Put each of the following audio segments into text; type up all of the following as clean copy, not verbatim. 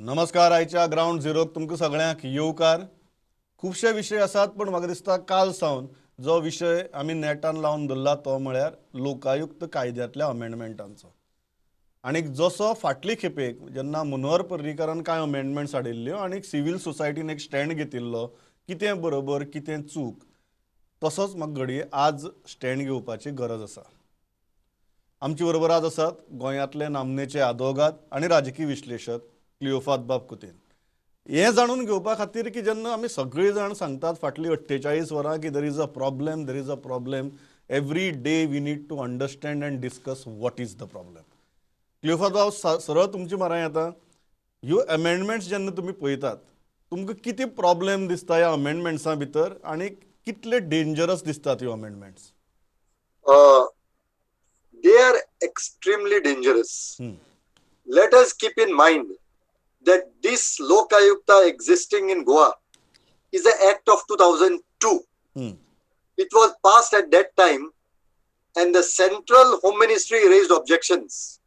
नमस्कार. आयच्या ग्रावंड झिरोक तुमकां सगळ्यांक येवकार. खुबशे विशय आसात, पूण म्हाका दिसता काल सावन जो विशय आमी नेटान लावन धरला तो म्हळ्यार लोकायुक्त कायद्यांतल्या अमेंडमेंटांचो. आनी जसो फाटली खेपेक जेन्ना मनोहर पर्रीकारान कांय अमेंडमेंट्स हाडिल्ल्यो आनी सिवील सोसायटीन एक स्टँड घेतिल्लो, कितें बरोबर कितें चूक, तसोच म्हाका घडये आज स्टँड घेवपाची गरज आसा. आमचे बरोबर आज आसात गोंयांतले नामनेचे आदवोगाद आनी राजकीय विश्लेशक क्लियोफात बाब कुतीन. हें जाणून घेवपा खातीर की जेन्ना आमी सगळीं जाण सांगतात फाटलीं 48 वरां की there is a problem, there is a problem, every day we need to understand and discuss what is the problem. क्लियोफात बाब, सरळ तुमचे म्हऱ्यान येता. ह्यो अमेंडमेंट्स जेन्ना तुमी पळयतात, तुमकां कितें प्रॉब्लेम दिसता ह्या अमेंडमेंट्सां भितर आनी कितले डेंजरस दिसतात ह्यो amendments? They are extremely dangerous. Let us keep in mind that this Lokayukta existing in Goa is an act of 2002. It was passed at that time and the Central Home Ministry raised objections.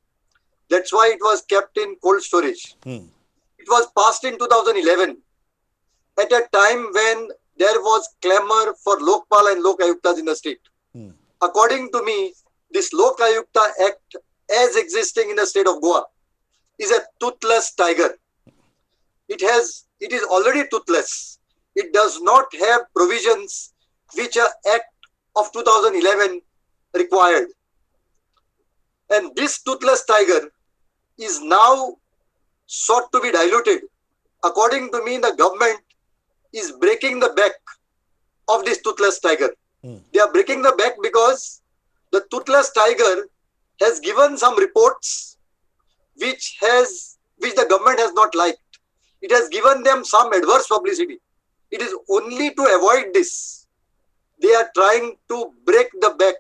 That's why it was kept in cold storage. It was passed in 2011 at a time when there was clamor for Lokpal and Lokayuktas in the state. According to me, this Lokayukta Act as existing in the state of Goa is a toothless tiger. It is already toothless. It does not have provisions which a Act of 2011 required. And this toothless tiger is now sought to be diluted. According to me, the government is breaking the back of this toothless tiger. They are breaking the back because the toothless tiger has given some reports which the government has not liked. It has given them some adverse publicity. It is only to avoid this they are trying to break the back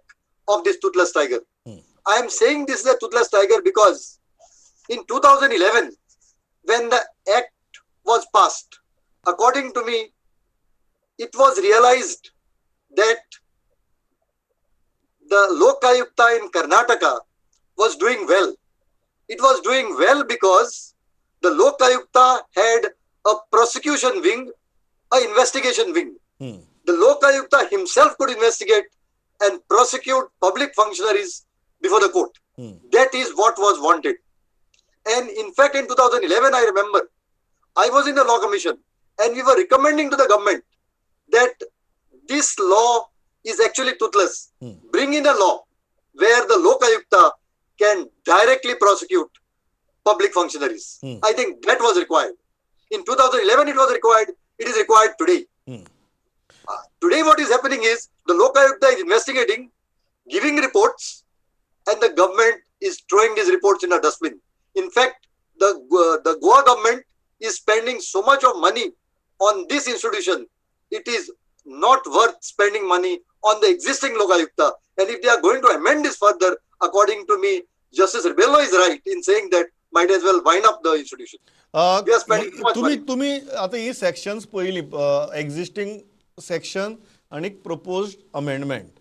of this toothless tiger. I am saying this is a toothless tiger because in 2011, when the act was passed, according to me, it was realized that the Lokayukta in Karnataka was doing well. It was doing well because the Lokayukta had a prosecution wing, a investigation wing. The Lokayukta himself could investigate and prosecute public functionaries before the court. That is what was wanted. And in fact, in 2011, I remember, I was in the law commission and we were recommending to the government that this law is actually toothless. Bring in a law where the Lokayukta can directly prosecute public functionaries. I think that was required. In 2011, it was required. It is required today. Today, what is happening is the Lokayukta is investigating, giving reports, and the government is throwing these reports in a dustbin. In fact, the Goa government is spending so much of money on this institution. It is not worth spending money on the existing Lokayukta. And if they are going to amend this further, according to me, Justice Rebello is right in saying that might as well wind up the institution. We are spending too much तुम्ही money. तुम्ही आता ही sections पळयली, existing section आनी propose amendment.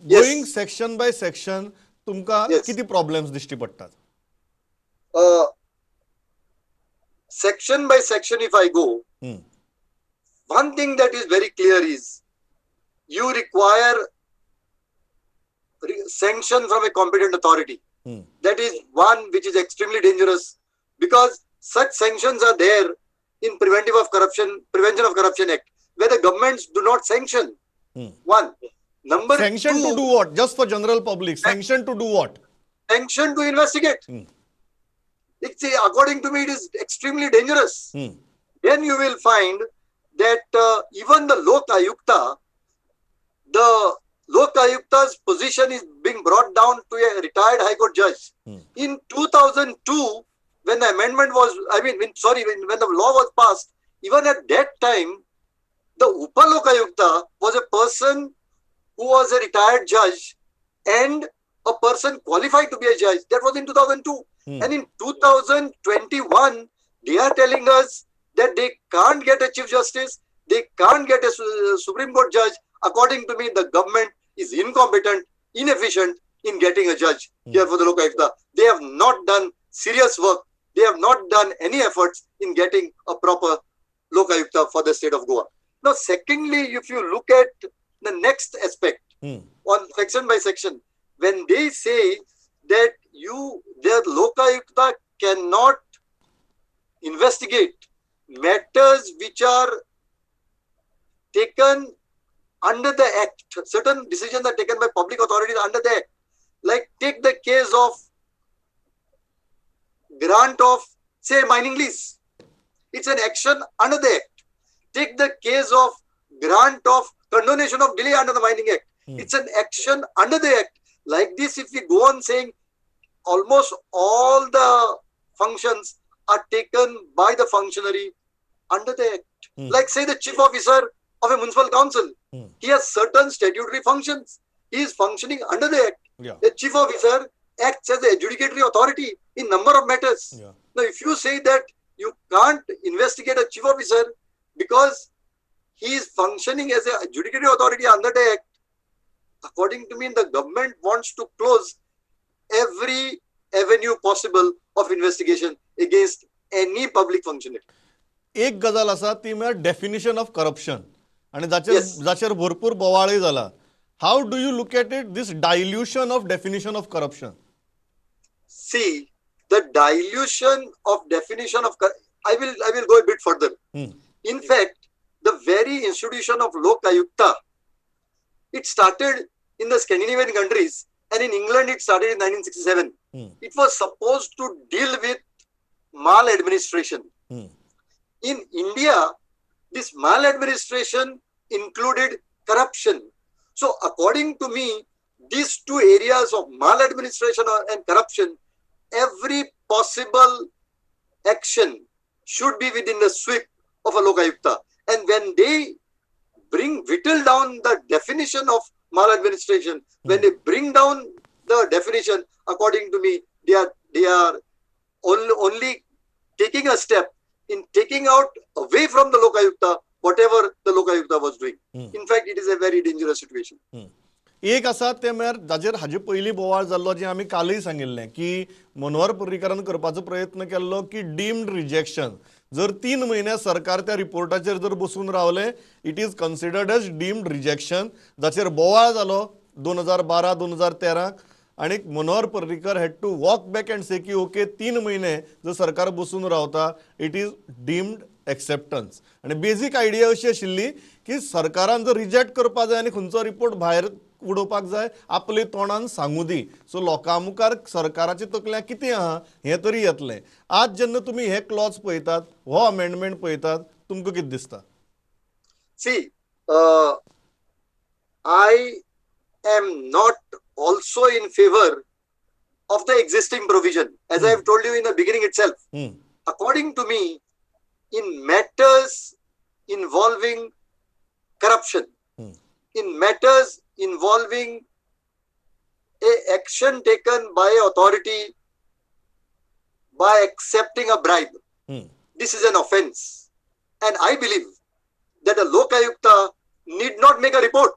Yes. Going section by section, तुमकां कितें problems दिश्टी पडटात? Section by section, if I go, one thing that is very clear is you require sanction from a competent authority. That is one which is extremely dangerous because such sanctions are there in Prevention of Corruption Act, where the governments do not sanction. One. Number Sanction two, to do what? Just for general public. Sanction to do what? Sanction to investigate. According to me, it is extremely dangerous. Then you will find that even the Lok Ayukta, the Lok Ayukta's position is being brought down to a retired High Court judge. In 2002, when the amendment was, I mean, when, sorry, when, when the law was passed, even at that time, the Upa Lokayukta was a person who was a retired judge and a person qualified to be a judge. That was in 2002. And in 2021, they are telling us that they can't get a Chief Justice, they can't get a Supreme Court judge. According to me, the government is incompetent, inefficient in getting a judge here for the Lokayukta. They have not done serious work They have not done any efforts in getting a proper Lokayukta for the state of Goa. Now, secondly, if you look at the next aspect, on section by section, when they say that their Lokayukta cannot investigate matters which are taken under the act, certain decisions are taken by public authorities under the act. Like take the case of grant of, say, mining lease. It's an action under the act. Take the case of grant of condonation of delay under the Mining Act. It's an action under the act. Like this, if we go on saying almost all the functions are taken by the functionary under the act. Like say the chief officer of a municipal council, he has certain statutory functions. He is functioning under the act. Yeah. The chief officer acts as the adjudicatory authority in number of matters. Yeah. Now, if you say that you can't investigate a chief officer because he is functioning as an adjudicatory authority under the act, according to me, the government wants to close every avenue possible of investigation against any public functionary. एक गजाल आसा ती म्हळ्यार definition of corruption आनी जाचेर Yes. जाचेर भरपूर बोवाळय जाला. How do you look at it, this dilution of definition of corruption? See, the dilution of definition of I will go a bit further. In fact, the very institution of Lok Ayukta, it started in the Scandinavian countries, and in England it started in 1967. It was supposed to deal with maladministration. In India, this maladministration included corruption. So according to me, these two areas of maladministration and corruption, every possible action should be within the sweep of a Lokayukta. And when they whittle down the definition of maladministration, when they bring down the definition, according to me, they are only taking a step in taking out away from the Lokayukta whatever the Lokayukta was doing. In fact, it is a very dangerous situation. एक आसा तें म्हळ्यार जाचेर हाजे पयलीं बोवाळ जाल्लो, जें आमी कालय सांगिल्लें की मनोहर पर्रीकारान करपाचो प्रयत्न केल्लो की डीम्ड रिजेक्शन, जर 3 म्हयने सरकार त्या रिपोर्टाचेर जर बसून रावलें, it is considered as deemed rejection, जाचेर बोवाळ जालो 2012 2013 आनी Manohar Parrikar had to walk back and say की ओके, 3 म्हयने जर सरकार बसून रावता, it is deemed acceptance. आनी बेजीक आयडिया अशी आशिल्ली की सरकारान जर रिजेक्ट करपा जाय आनी खंयचो रिपोर्ट भायर उडोवपाक जाय, आपले तोंडान सांगू दी, सो लोकां मुखार सरकाराची तकल्या कितें आहा हें तरी येतलें. आज जेन्ना तुमी हे क्लॉज पळयतात, हो अमेंडमेंट पळयतात, तुमकां कितें दिसता? See, I am not also in favor of the existing provision, as I have told you in the beginning itself. According to me, in matters involving corruption, in matters involving a action taken by authority by accepting a bribe, this is an offense. And I believe that a Lokayukta need not make a report.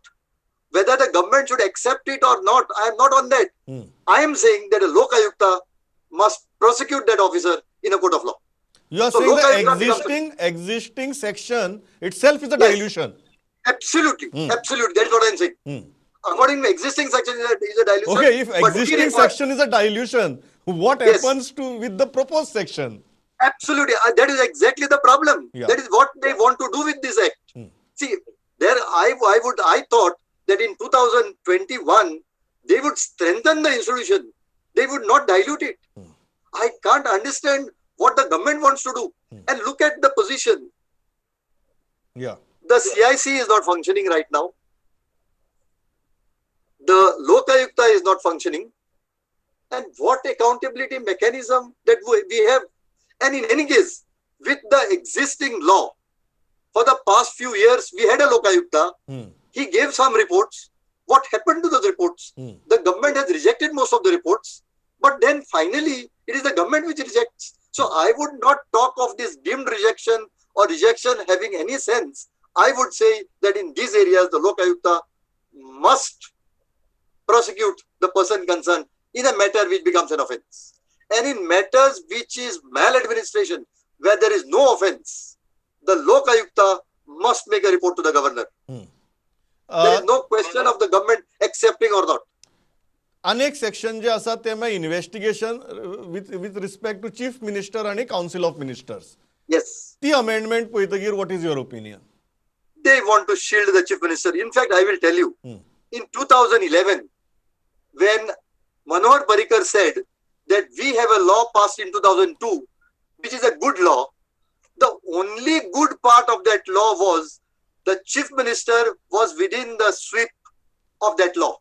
Whether the government should accept it or not, I am not on that. I am saying that a Lokayukta must prosecute that officer in a court of law. You are So saying the Lokayukta becomes existing section itself is a Yes. dilution. Absolutely. Absolutely. That is what I am saying. According to existing section is a dilution. Okay, if but we existing require section is a dilution, what Yes. happens to with the proposed section? Absolutely. That is exactly the problem. Yeah. That is what they want to do with this act. See, there I thought that in 2021, they would strengthen the institution. They would not dilute it. I can't understand what the government wants to do. And look at the position. Yeah. The CIC is not functioning right now. The Lokayukta is not functioning. And what accountability mechanism that we have? And in any case, with the existing law, for the past few years, we had a Lokayukta. He gave some reports. What happened to those reports? The government has rejected most of the reports. But then finally, it is the government which rejects. So I would not talk of this deemed rejection or rejection having any sense. I would say that in these areas, the Lokayukta must prosecute the person concerned in a matter which becomes an offense. And in matters which is maladministration, where there is no offense, the Lokayukta must make a report to the governor. There is no question of the government accepting or not. अनेक section जे आसा ते मागीर investigation with respect to chief minister आनी council of ministers. Yes. ती amendment पळयतकीर, what is your opinion? They want to shield the chief minister. In fact, I will tell you, in 2011, when Manohar Parrikar said that we have a law passed in 2002, which is a good law, the only good part of that law was the chief minister was within the sweep of that law.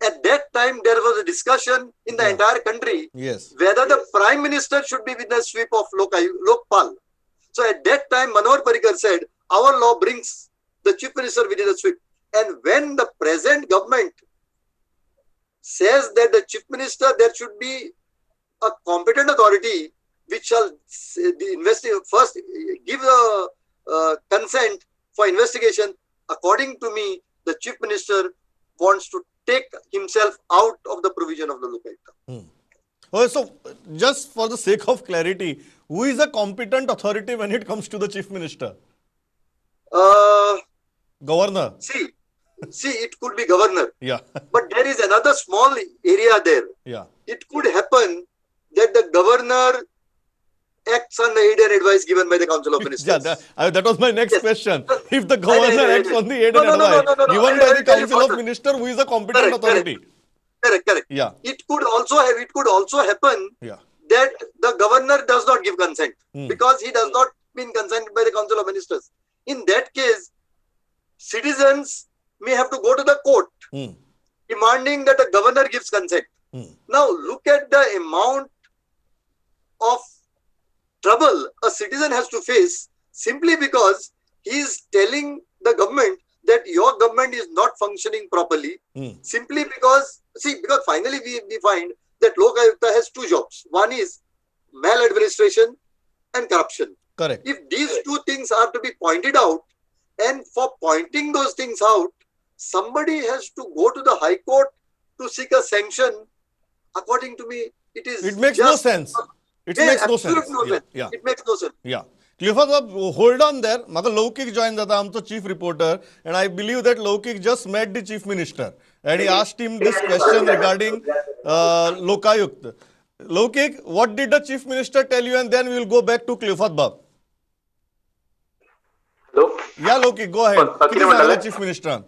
At that time, there was a discussion in the entire country whether the prime minister should be within the sweep of Lokpal. So at that time, Manohar Parrikar said, our law brings the chief minister within the sweep. And when the present government says that the chief minister, there should be a competent authority which shall the first give the consent for investigation. According to me, the chief minister wants to take himself out of the provision of the Lokayukta. Oh, so just for the sake of clarity, who is a competent authority when it comes to the chief minister? Governor. See, it could be governor. But there is another small area there. It could happen that the governor acts on the aid and advice given by the Council of Ministers. Yeah, that was my next question. If the governor acts on the aid No, and no, no, advice no, no, no. given I by will the tell you Council of further. Minister, who is a competent Correct, authority? Correct. It could also happen that the governor does not give consent because he does not been consented by the Council of Ministers. In that case, citizens may have to go to the court demanding that the governor gives consent. Now look at the amount of trouble a citizen has to face simply because he is telling the government that your government is not functioning properly, simply because, see, because finally we find that Lokayukta has two jobs. One is maladministration and corruption. If these two things are to be pointed out, and for pointing those things out, somebody has to go to the High Court to seek a sanction. According to me, it is It makes no just sense. It Yeah, makes no absolute sense. no sense. It makes no sense. Yeah. Cleophas बाब, hold on there. म्हाका लौकीक join जाता, आमचो chief reporter, and I believe that Laukik just met the chief minister and he asked him this question regarding Lokayukta. Laukik, what did the chief minister tell you, and then we will go back to Cleophas Bab. Hello. Yeah, Laukik, go ahead. कितें कितें सांगलें म्हणटाले? Chief मिनिस्टरान?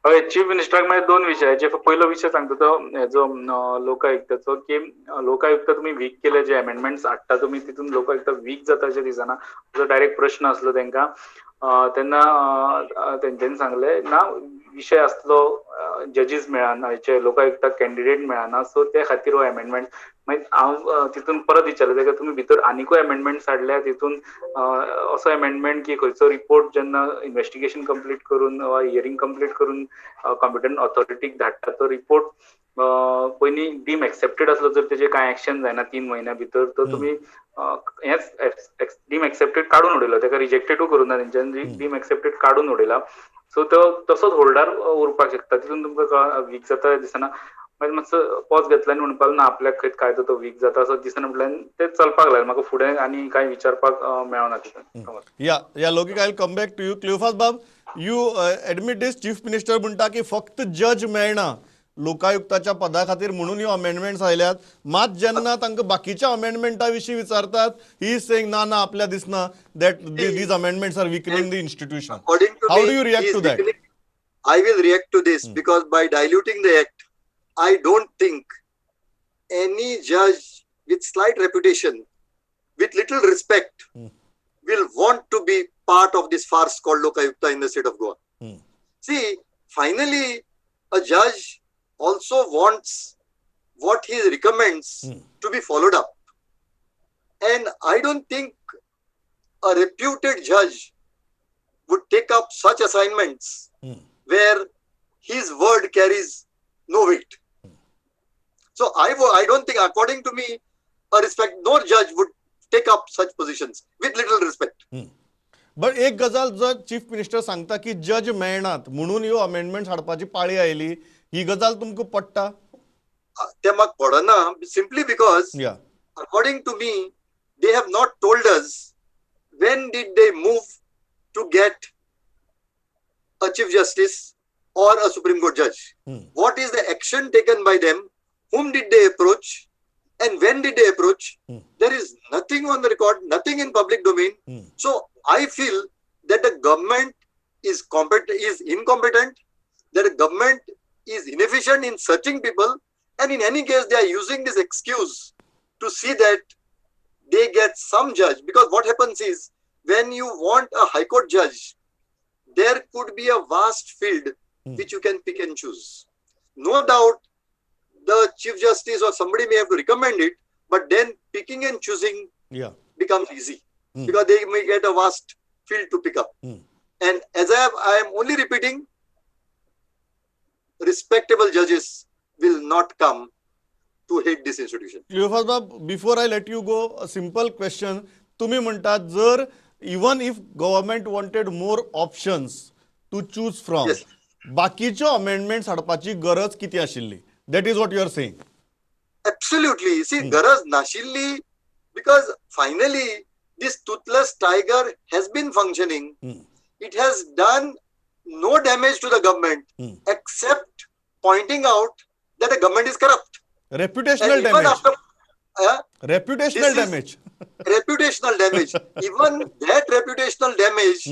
हय, chief मिनिस्टराक मागीर दोन विशयाचे. पयलो विशय सांगता तो हेजो लोकायुक्ताचो, की लोकायुक्त तुमी वीक केले, जे अमेंडमेंट्स हाडटा तुमी तितून लोकायुक्त वीक जाता अशें दिसना, असो डायरेक्ट प्रश्न आसलो तेंकां. तेन्ना तेंच्यांनी सांगलें ना, विशय आसलो जजीस मेळना, हेचे लोकायुक्ताक कॅन्डिडेट मेळना, सो ते खातीर हो अमेंडमेंट. मागीर हांव तितून परत विचारलें तेका, तुमी भितर आनिकूय अमेंडमेंट्स हाडल्या तितून असो अमेंडमेंट की खंयचो रिपोर्ट जेन्ना इन्वेस्टिगेशन कंप्लीट करून वा हियरींग कंप्लीट करून कॉम्पिटंट ऑथॉरिटीक धाडटा, तो रिपोर्ट पयलीं डीम एक्सेप्टेड आसलो जर तेजेर कांय एक्शन जायना 3 म्हयन्या भितर, तर तुमी हेंच डीम एक्सेप्टेड काडून उडयलो, तेका रिजेक्टेडूय करूं ना तेंच्यानी, डीम एक्सेप्टेड काडून उडयला. सो तो तसोच होल्डार उरपाक शकता, तितून तुमकां वीक जाता दिसना. मागीर मातसो पॉज घेतलो आनी म्हणपाक ना आपल्याक खंय काय तो वीक जाता असो दिसना म्हटल्यार ते चलपाक लागले. म्हाका फुडें आनी कांय विचारपाक मेळना तितून. Yeah Laukik, I will come back to you. Cleophas Bab, you admit this, chief minister म्हणटा की फक्त जज मेळना लोकायुक्ताच्या पदा खातीर म्हणून ह्यो अमेंडमेंट्स आयल्यात. मात जेन्ना तांकां बाकीच्या अमेंडमेंटा विशीं विचारतात, he is saying ना ना आपल्या दिसना that these amendments are weakening the institution. According to How me, do you react he is to that? weakening. I will react to this because by diluting the act, I don't think any judge with slight reputation, with little respect, will want to be part of this farce called Lokayukta in the state of Goa. See, finally, a judge also wants what he recommends to be followed up. And I don't think a reputed judge would take up such assignments where his word carries no weight. So I don't think, according to me, a respect, no judge would take up such positions with little respect. But एक गजाल जर chief minister सांगता की जज मेळनात म्हणून ह्यो amendments हाडपाची पाळी आयली, ही गजाल तुमकां पडटा? ते म्हाका पडना, simply because According to me, they have not told us when did they move to get a chief justice or a Supreme Court judge. What is the action taken by them? Whom did they approach? And when did they approach? There is nothing on the record, nothing in public domain. So I feel that the government is incompetent, that the government is inefficient in searching people, and in any case, they are using this excuse to see that they get some judge. Because what happens is, when you want a high court judge, there could be a vast field which you can pick and choose. No doubt, the chief justice or somebody may have to recommend it, but then picking and choosing becomes easy because they may get a vast field to pick up. And as I am only repeating, respectable judges will not come to head this institution. Cleophas Bab, before I let you go, a simple question. तुम्ही म्हणतात, जर even if government wanted more options to choose from, बाकीच्यो amendments हाडपाची गरज किती आशिल्ली? That is what you are saying? Absolutely. See, गरज नाशिल्ली because finally this toothless tiger has been functioning. It has done no damage to the government except pointing out that the government is corrupt. Reputational And even damage. After reputational this is damage. Reputational damage. Even that reputational damage,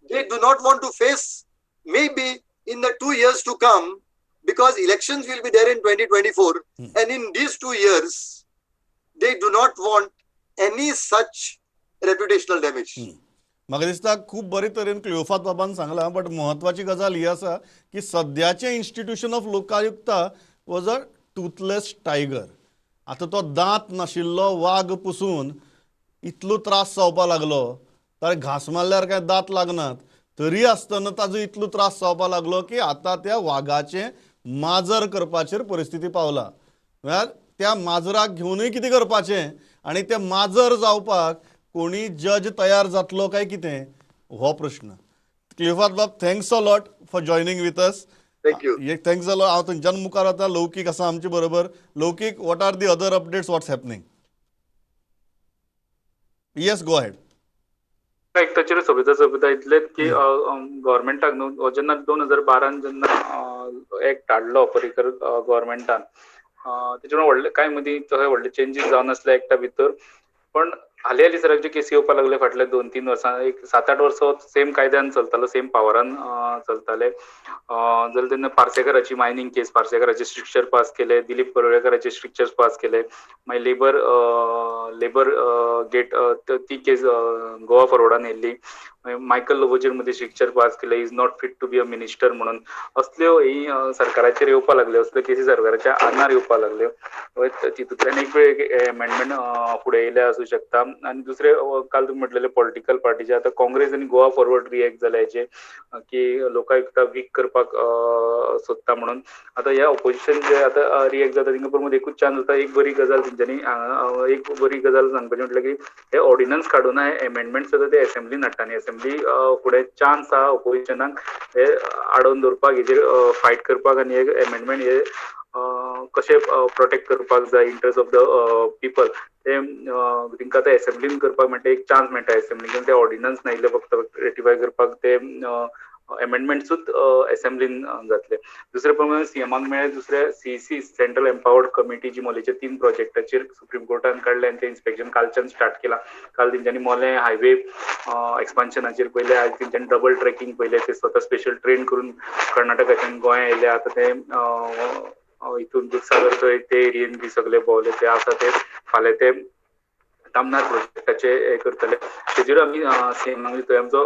they do not want to face maybe in the 2 years to come, because elections will be there in 2024. And in these 2 years, they do not want any such reputational damage. म्हाका दिसता खूब बरे तरेन क्लिओफात बाबान सांगलां, but म्हत्वाची गजाल ही आसा की सद्याचें institution of Lokayukta was a toothless tiger. आतां तो दांत नाशिल्लो वाग पुसून इतलो त्रास जावपा लागलो. ताणें घांस मारल्यार काय दांत लागनात, तरी आसतना ताजो इतलो त्रास जावपा लागलो की आतां त्या वागाचें माजर करपाचेर परिस्थिती पावला. म्हळ्यार त्या माजराक घेवनूय कितें करपाचें आनी तें माजर जावपाक कोणी जज तयार जातलो काय कितें हो प्रश्न. क्लियोफात बाब, thanks a lot for joining with us. Thank you. एक thanks जालो. हांव थंयच्यान मुखार वता. लौकीक आसा आमचे बरोबर. लौकीक, what are the other updates? What's happening? Yes, go ahead. आयुक्ताचेर सोंपयता सोंपयता इतलेंच की गव्हर्मेंटाक न्हू, जेन्ना 2012न जेन्ना एक्ट हाडलो पर्रीकर गव्हर्मेंटान, तेजे व्हडले कांय मदीं तशे व्हडले चेंजीस जावनासले एक्टा भितर. पण हालीं हालीं सराक जे केसी येवपाक लागले फाटल्या 2-3 वर्सां, एक 7-8 वर्सां सेम कायद्यान चलतालो, सेम पावरान चलताले जाल्यार तेन्ना पार्सेकराची मायनींग केस, पार्सेकराचे स्ट्रिक्चर पास केले, दिलीप परुळेकराचे स्ट्रिक्चर्स पास केले, मागीर लेबर गेट ती केस गोवा फॉरवर्डान येयल्ली, मागीर मायकल लोबोचेर मदीं स्ट्रिक्चर पास केले, is not fit to be a minister म्हणून. असल्यो ही सरकाराचेर येवपाक लागल्यो, असल्यो केसी सरकाराच्या आंगार येवपाक लागल्यो. तितूंतल्यान एक वेळ एमेंडमेंट फुडें येयल्या आसूं शकता. आनी दुसरें, काल तुमी म्हटलेले पॉलिटिकल पार्टीचे, आतां काँग्रेस आनी गोवा फॉरवर्ड रिएक्ट जाल्या हेचे की लोकायुक्ता वीक करपाक सोदता म्हणून. आतां ह्या ओपोजिशन जे आतां रिएक्ट जाता, तेंकां प्रमोद एकूच चान्स जाता. एक बरी गजाल तेंच्यांनी, एक बरी गजाल सांगपाची म्हटल्यार की हे ऑर्डिनन्स काडून हे एमेंडमेंट्स जाता ते एसेंब्लीन हाडटा आनी एसेंब्ली फुडें चान्स आहा ओपोजिशनाक हे आडोवन दवरपाक, हेजेर फायट करपाक आनी हे एमेंडमेंट हे कशे प्रोटेक्ट करपाक जाय इंट्रस्ट ऑफ the people, ते तेंकां आतां एसेंब्लीन करपाक मेळटा, एक चान्स मेळटा एसेंब्लीन. ते ऑर्डिनन्स नायिल्ले फक्त रेटिफाय करपाक, ते एमेंडमेंट्सूच एसेंब्लीन जातले. दुसरे प्रमाणे सीएमाक मेळ्ळे दुसरे सीईसी, सेंट्रल एम्पावर्ड कमिटी, जी मोलेच्या तीन प्रोजेक्टाचेर सुप्रीम कोर्टान काडले आनी ते इन्स्पेक्शन कालच्यान स्टार्ट केलां. काल तेंच्यांनी मोलें हायवे एक्सपान्शनाचेर पयलें, आयज तेंच्यांनी डबल ट्रॅकिंग पयलें. ते स्वता स्पेशल ट्रेन करून कर्नाटकाच्यान गोंया येयले. आतां ते हितून दुदसागर थंय ते एरियेन बी सगळे भोंवले. ते आसा ते फाल्यां ते तामनार प्रोजेक्टाचे हे करतले. तेजेर आमी सीएमाक थंय आमचो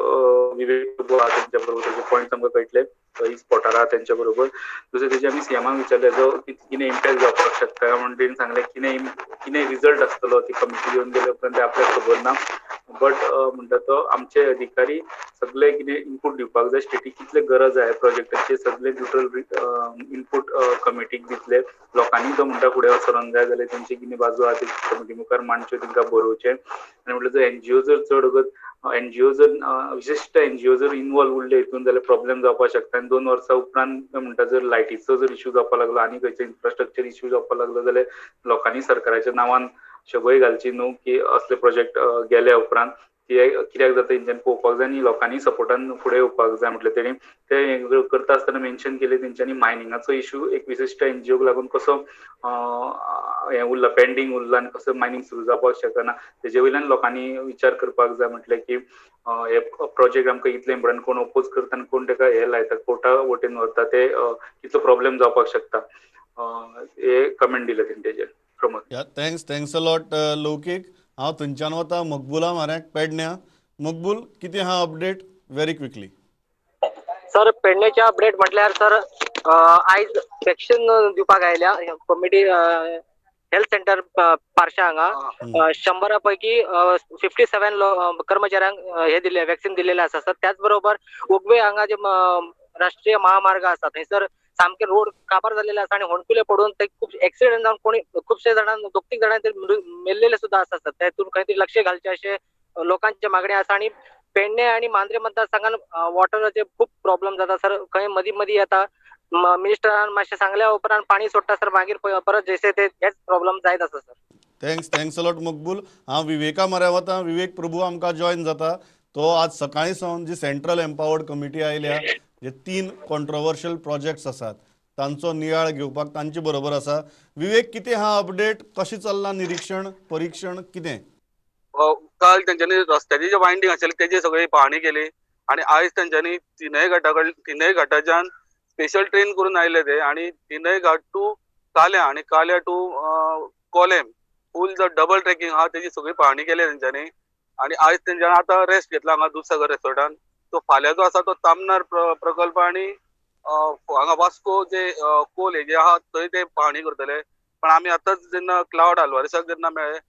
विवेक प्रभू आहा, तेंच्या बरोबर तेजे पॉयंट्स आमकां कळटले, थंय स्पॉटार आहा तेंच्या बरोबर. दुसरें, तेजे आमी सीएमाक विचारलें जो कितें इम्पॅक्ट जावपाक शकता म्हणून. तेणी सांगलें, कितें कितें रिजल्ट आसतलो ती कमिटी येवन गेले उपरांत ते आपल्याक खबर ना, बट म्हणटा तो आमचे अधिकारी सगळे कितें इनपूट दिवपाक जाय, स्टेटीक कितले गरज आहे प्रोजेक्टाचे, सगळे न्यूट्रल इनपूट कमिटीक दितले. लोकांनी तो म्हणटा फुडें सरोन जाय जाल्यार तेंची कितें बाजू आहा ती कमिटी मुखार मांडच्यो, तांकां बरोवचें. आनी म्हटलें, जर एनजीओ जर चड वगत एनजीओ जर विशिश्ट एनजीओ जर इनवॉल्व उरले हितून जाल्यार प्रॉब्लेम जावपाक शकता. आनी 2 वर्सां उपरांत म्हणटा जर लायटीचो जर इश्यू जावपाक लागलो आनी खंयचो इन्फ्रास्ट्रक्चर इश्यू जावपाक लागलो जाल्यार लोकांनी सरकाराच्या नांवान शबय घालची न्हू की असले प्रोजेक्ट गेल्या उपरांत ते कित्याक जाता तेंच्यांनी पळोवपाक जाय आनी लोकांनी सपोर्टान फुडें येवपाक जाय म्हटलें तेणी. ते करता आसतना मेन्शन केले तेंच्यांनी मायनिंगाचो इशू एक विशिश्ट एनजीओक लागून कसो हें उरला, पेंडींग उरला आनी कसो मायनींग सुरू जावपाक शकना, तेजे वयल्यान लोकांनी विचार करपाक जाय म्हटलें की हे प्रोजेक्ट आमकां इतले इम्पोर्टंट, कोण ओपोज करता आनी कोण तेका हे लायता, कोर्टा वटेन व्हरता, ते कितलो प्रॉब्लेम जावपाक शकता, हे कमेंट दिले तेणी तेजेर. Pramod. Thanks, thanks a lot Laukik. हांव थंयच्यान वता मकबुला म्हाऱ्याक पेडण्या. मकबूल, कितें आहा अपडेट व्हेरी क्विकली? सर, पेडण्याचे अपडेट म्हटल्यार सर आयज वॅक्सिन दिवपाक आयल्या कम्युनिटी हेल्थ सेंटर पार्शा हांगा. 100 पैकी 57 कर्मचाऱ्यांक हे दिले, वॅक्सिन दिलेले आसा सर. त्याच बरोबर उगवे हांगा जे राष्ट्रीय महामार्ग आसा थंयसर सामके रोड काबार जाल्लेले आसा आनी होणकुले पडून ते खूब एक्सिडेंट जावन कोणी खुबशे जाणां, 2-3 जाणां ते मेल्लेले सुद्दां आसा सर. तेतून खंय तरी लक्ष घालचें अशें लोकांचे मागणी आसा. आनी पेडणे आनी मांद्रे मतदारसंघान वॉटराचे खूब प्रॉब्लम जाता सर. खंय मदीं मदीं येता, मिनिस्टरान मातशें सांगल्या उपरांत पाणी सोडटा सर, मागीर परत जशे ते हेच प्रॉब्लम जायत आसा sir. Thanks, thanks a lot Maqbool. हांव विवेका म्हऱ्या वता. विवेक प्रभू आमकां जॉयन जाता. तो आज सकाळीं सावन जी सेंट्रल एम्पावर्ड कमिटी आयल्या, जे 3 कॉन्ट्रोवर्शियल प्रोजेक्ट्स आसात तांचो नियाळ घेवपाक तांचे बरोबर आसा. विवेक, कितें आहा अपडेट, कशें चल्लां निरिक्षण परिक्षण कितें? काल तेंच्यांनी रस्त्याची जे वायंडींग आशिल्ली तेजी सगळी पाहणी केली आनी आयज तेंच्यांनी तिनय घाटाच्यान स्पेशल ट्रेन करून आयले ते आनी तिनय घाट टू काल्या आनी काल्या टू कोलेम फूल जो डबल ट्रेकिंग आहा तेजी सगळी पाहणी केली तेंच्यांनी. आनी आयज तेंच्यांनी आतां रेस्ट घेतला हांगा दुधसागर रेसॉर्टान. तो फाल्यां जो आसा तो तामनार प्रकल्प आनी हांगा वास्को जे कोल हे जे आहा थंय ते पाहणी करतले. पण आमी आतांच जेन्ना क्लावड आल्वारिसाक जेन्ना मेळ्ळे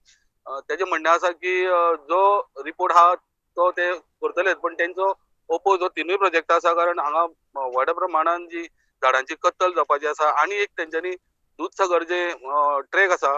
तेजें म्हणणें आसा की जो रिपोर्ट आहा तो ते करतलेच, पण तेंचो ओपोज हो तिनूय प्रोजेक्ट आसा, कारण हांगा व्हड प्रमाणान जी झाडांची कत्तल जावपाची आसा आनी एक तेंच्यांनी दुधसागर जे ट्रेक आसा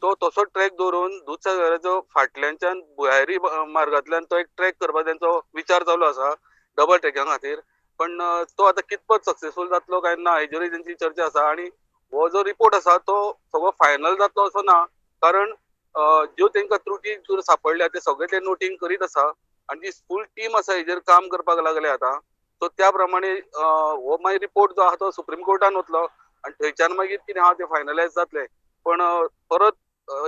तो तसो ट्रेक दवरून दुधसागराचो फाटल्यानच्यान भुयारी मार्गांतल्यान तो एक ट्रेक करपाक तेंचो विचार चालू आसा डबल ट्रेकिंगा खातीर. पण तो आतां कितपत सक्सेसफूल जातलो काय ना हेजेरूय तेंची चर्चा आसा. आनी हो जो रिपोर्ट आसा तो सगळो फायनल जातलो असो ना, कारण ज्यो तेंकां त्रुटी सापडल्या ते सगळे ते नोटींग करीत आसा आनी जी फूल टीम आसा हेजेर काम करपाक लागले आतां. सो त्या प्रमाणे हो मागीर रिपोर्ट जो आहा तो सुप्रीम कोर्टान वतलो आनी थंयच्यान मागीर कितें आहा ते फायनलायज जातले. पण परत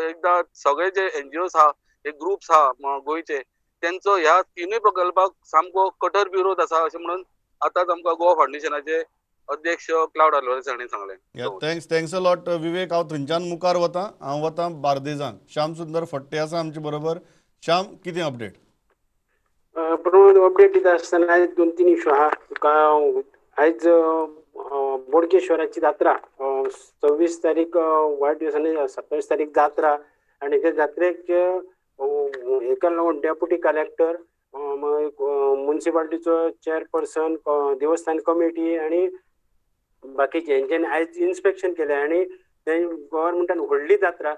एकदा सगळे जे एनजीओस आहा, हे ग्रुप्स आहा गोंयचे, तेंचो ह्या तिनूय प्रकल्पाक सामको कठोर विरोध आसा अशें म्हणून आतांच आमकां गोवा फावंडेशनाचे अध्यक्ष क्लावड आल्वारीस हांणी सांगलें. Thanks, thanks a lot Vivek. हांव थंयच्यान मुखार वता, हांव वता बार्देजान. श्याम सुंदर फट्टे आसा आमचे बरोबर. श्याम, कितें अपडेट? प्रमोद, अपडेट दिता आसतना आयज 2-3 इशू आहा. तुका आयज बोडगेश्वराची जात्रा 26 तारीख वाडदीस आनी 27 तारीख जात्रा आनी ते जात्रेक हेका लागून डेप्युटी कलेक्टर, मुन्सिपाल्टीचो चेअरपर्सन, देवस्थान कमिटी आनी बाकीचे हेंच्यांनी आयज इन्स्पेक्शन केलें. आनी ते गव्हर्मेंटान व्हडली जात्रा,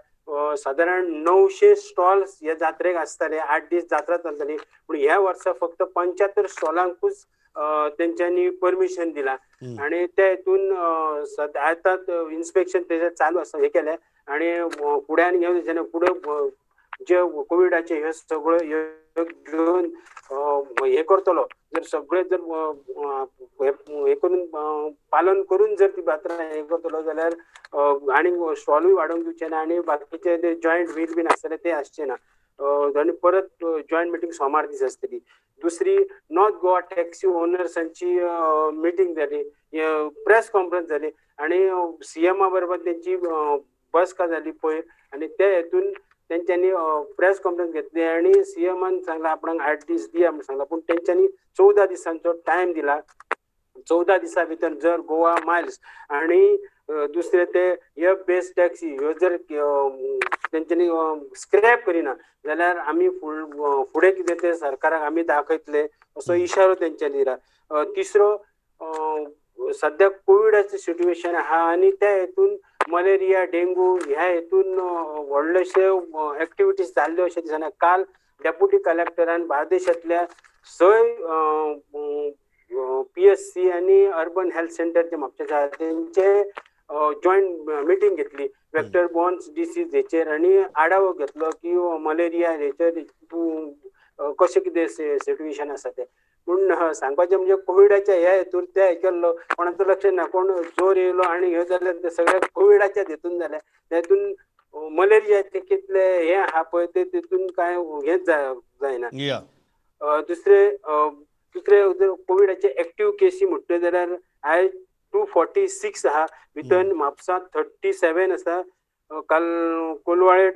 सादारण 900 स्टॉल्स ह्या जात्रेक आसताले, 8 दीस जात्रा चलताली, पूण ह्या वर्सा फक्त 75 स्टॉलांकूच तेंच्यांनी परमिशन दिला. आनी ते हितून आतां इन्स्पेक्शन तेजें चालू आसा, हे केलें. आनी फुड्यान घेवन तेंच्यांनी फुडें जे कोविडाचे ह्यो सगळ्यो ह्यो घेवन हे करतलो, जर सगळे जर हे करून पालन करून जर ती जात्रा हे करतलो जाल्यार आनी स्टॉलूय वाडोवंक दिवचे ना आनी बाकीचे ते जॉयंट व्हील बीन आसतले ते आसचे ना. आनी परत जॉयंट मिटींग सोमार दीस आसतली. दुसरी, नॉर्थ गोवा टॅक्सी ओनर्सांची मिटींग जाली, प्रेस कॉन्फरन्स जाली आनी सीएमा बरोबर तेंची बसका जाली पयर आनी ते हेतून तेंच्यांनी प्रेस कॉन्फरन्स घेतली आनी सीएमान सांगला आपणाक 8 दीस दिया म्हूण सांगला, पूण तेंच्यांनी 14 दिसांचो टायम दिला. 14 दिसां भितर जर गोवा मायल्स आनी दुसरे ते एप बेस्ड टॅक्सी ह्यो जर तेंच्यांनी स्क्रॅप करिना जाल्यार आमी फुडें कितें तें सरकाराक आमी दाखयतले असो इशारो तेंच्यांनी दिला. तिसरो, सद्याक कोविडाचें सिट्युएशन आहा आनी त्या हेतून मलेरिया, डेंगू ह्या हेतून व्हडलेशे एक्टिविटीज जाल्ल्यो अशें दिसना. काल डेप्युटी कलेक्टरान बार्देशांतल्या 6 PSC आनी अर्बन हेल्थ सेंटर जे म्हापशें आसा तेंचे जॉयंट मिटींग घेतली वेक्टर बॉर्न डिसीज हेचेर आनी आढावो घेतलो की मलेरिया हेचेर कशें कितें सिट्युएशन आसा तें. पूण सांगपाचें म्हणजे कोविडाच्या ह्या हेतूर त्या हेचेर कोणाचो लक्ष ना, कोण जोर येयलो आनी हे जालें ते सगळे कोविडाच्या हेतून जालें. तेतून मलेरियाचे कितले हे आहा पळय ते तितून कांय हेच जायना. दुसरे दुसरे कोविडाचे एक्टीव केसी म्हणटा जाल्यार आयज 246 आहा, भितर म्हापसा 37 आसा, काल कोलवाळे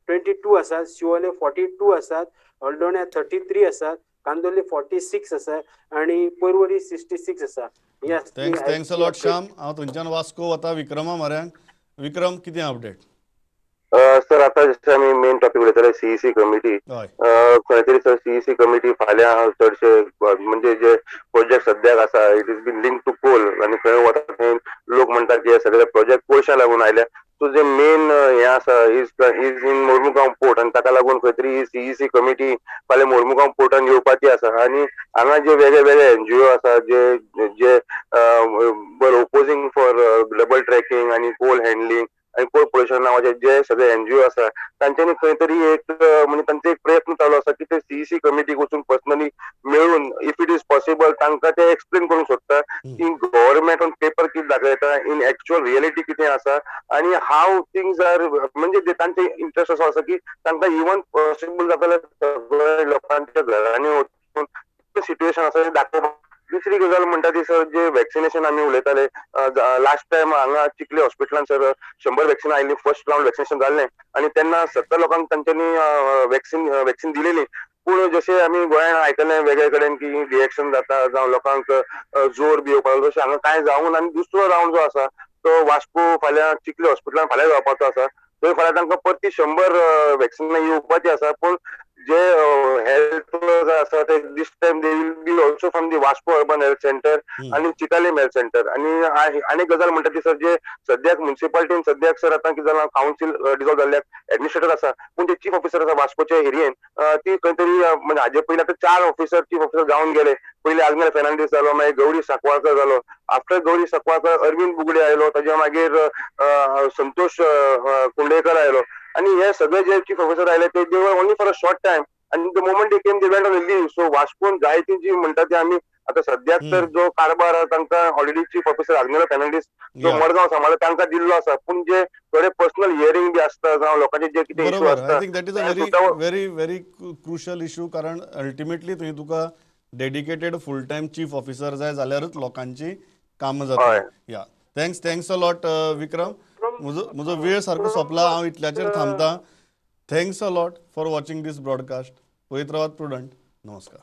22 आसा, शिवोले 42 आसात, हळदोण्या 33 आसात, कांदोली 46 आसा आनी पर्वरी 66 आसा. Thanks a lot Shyam. हांव थंयच्यान वास्को वता विक्रमा म्हऱ्यांत. विक्रम, कितें अपडेट? सर आता जशें आमी मेन टॉपीक उलयताले सीईसी कमिटी, खंय तरी सर सीईसी कमिटी फाल्यां चडशे म्हणजे जे प्रोजेक्ट सद्याक आसा it is been link to coal आनी खंय वता थंय लोक म्हणटात की हे सगळे प्रोजेक्ट कोळशा लागून आयल्या. सो जे मेन हे आसा is in Mormugao port आनी ताका लागून खंय तरी सीईसी कमिटी फाल्यां मोर्मुगांव पोर्टान येवपाची आसा आनी हांगा जे वेगळे वेगळे एनजीओ आसा जे जे ओपोजींग फॉर डबल ट्रॅकिंग आनी कोल हँडलिंग आनी कोल पोल्युशन नांवाचे जे सगळे एनजीओ आसा तांच्यांनी खंय तरी एक म्हणजे तांचे एक प्रयत्न चालू आसा की ते सीईसी कमिटीक वचून पर्सनली मेळून if it is possible तांकां ते एक्सप्लेन करूंक सोदता की गव्हर्मेंट ऑन पेपर कितें दाखयता, इन एक्चुअल रियलिटी कितें आसा आनी हाव थिंग्स आर, म्हणजे तांचे इंट्रस्ट असो आसा की तांकां इवन पॉसिबल जाता जाल्यार सगळे लोकांच्या घरांनी वचून सिट्युएशन आसा तें दाखोवपाक. दुसरी गजाल म्हणटा ती सर जे वॅक्सिनेशन आमी उलयताले लास्ट टायम हांगा चिखली हॉस्पिटलान सर 100 वॅक्सिनां आयिल्लीं, फर्स्ट रावंड वॅक्सिनेशन जाल्लें आनी तेन्ना 70 लोकांक तांच्यांनी वॅक्सिन दिलेली. पूण जशें आमी गोंयांत आयकलें वेगळे कडेन की रिएक्शन जाता जावं लोकांक जोर बी येवपाक लागलो, तशें हांगा कांय जावंक ना. आनी दुसरो रावंड जो आसा तो वास्को फाल्यां चिखली हॉस्पिटलान फाल्यां जावपाचो आसा, थंय फाल्यां तांकां परती 100 वॅक्सिनां येवपाची आसा. पूण जे हेल्थ आसा ते this time they will be also from the Vasco urban health centre आनी चिकालीम हेल्थ सेंटर. आनी आनी गजाल म्हणटा ती सर जे सद्याक म्युनिसिपालिटीन सद्याक सर आतां कितें जालां कावन्सील डिजॉल्व जाल्ल्याक एडमिनिस्ट्रेटर आसा पूण ते चीफ ऑफिसर आसा वास्कोचे एरियेन ती खंय तरी म्हणजे हाजे पयलीं आतां 4 ऑफिसर चीफ ऑफिसर जावन गेले. पयलीं आग्नेल फेर्नांडीस जालो, मागीर गौरी साकवाळकर जालो, आफ्टर गौरी साकवाळकर अरविंद बुगडे आयलो, ताच्या मागीर संतोष कुंडेकर आयलो. आनी हे सगळे जे चीफ ऑफिसर आयले ते they were only for a short time आनी the moment they came they went on leave. So वास्कोन जायती जी म्हणटा ती आमी आतां सद्याक तर जो कारभार आसा तांकां already chief officer Agnelo Fernandes जो मडगांव सांबाळटा तांकां दिल्लो आसा. पूण जे थोडे पर्सनल हियरींग बी आसता जावं लोकांचे जे कितें इशू आसता, I think that is a very very very crucial issue. कारण अल्टिमेटली थंय तुका dedicated full time chief officer जाय जाल्यारच लोकांची कामां जातली. या thanks a lot Vikram. म्हजो वेळ सारको सोंपला, हांव इतल्याचेर थांबता. Thanks a lot for watching this broadcast. पळयत रावात प्रुडंट. नमस्कार.